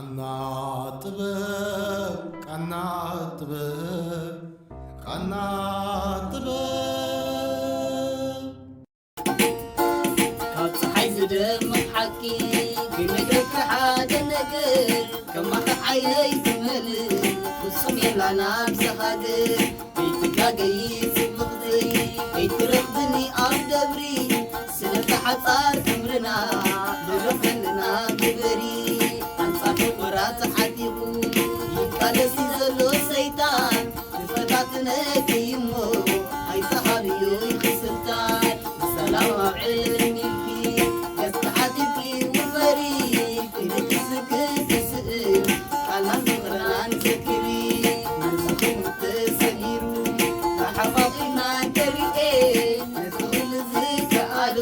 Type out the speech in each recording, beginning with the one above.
ቃና ጥበብ፣ ቃና ጥበብ፣ ቃና ጥበብ። ካብ ፀሓይ ዝደምቕ ሓቂ ክነግረካ ሓደ ነገር፣ ከማኻ ዓይነይ ትመልእ ፍጹም የላን ኣብዚ ሃገር። ከይትጋገዪ ጽብቕተይ፣ ከይትረኽብኒ ኣብ ደብሪ፣ ስለታ ሓጻር ዕምርና ንረኽበልና ግበሪ። ኣንጻር ፍቑራት ዓጢቑ ይቃለስ ዘሎ ሰይጣን፣ ክፈታትነኪ እሞ ኣይትሃብዮ ይኽስልታን። ብሰላም ኣብ ዕልም ኢልኪ ገጽ ተዓጢቕኪ ውፈሪ። ኢልኪ ስክት ስእል ቃልናን ምኽርናን ዘክሪ። ነዚ ክቡር ተሰጊሩ ተሓቋቒፍና እንተሪኤ፣ ነዚ ኩሉ ዝከኣሎ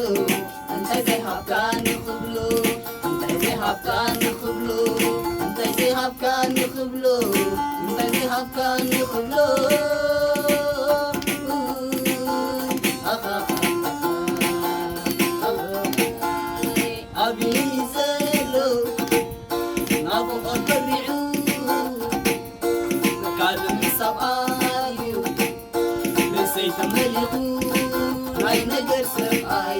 እንታይ ዘይሃብካኒ ክብሎ፣ እንታይ ዘይሃብካኒ ክብሎ፣ እንታይ ዘይሃብካኒ ክብሎ፣ እንታይ ዘይሃብካኒ ክብሎ። ኣብይ ዘሎ ናፍቖት በሪዑ፣ ካልእ ምስ ሰብኣይ እዩ ርእሰይ ተመሊኹ። ናይ ነገር ሰብኣይ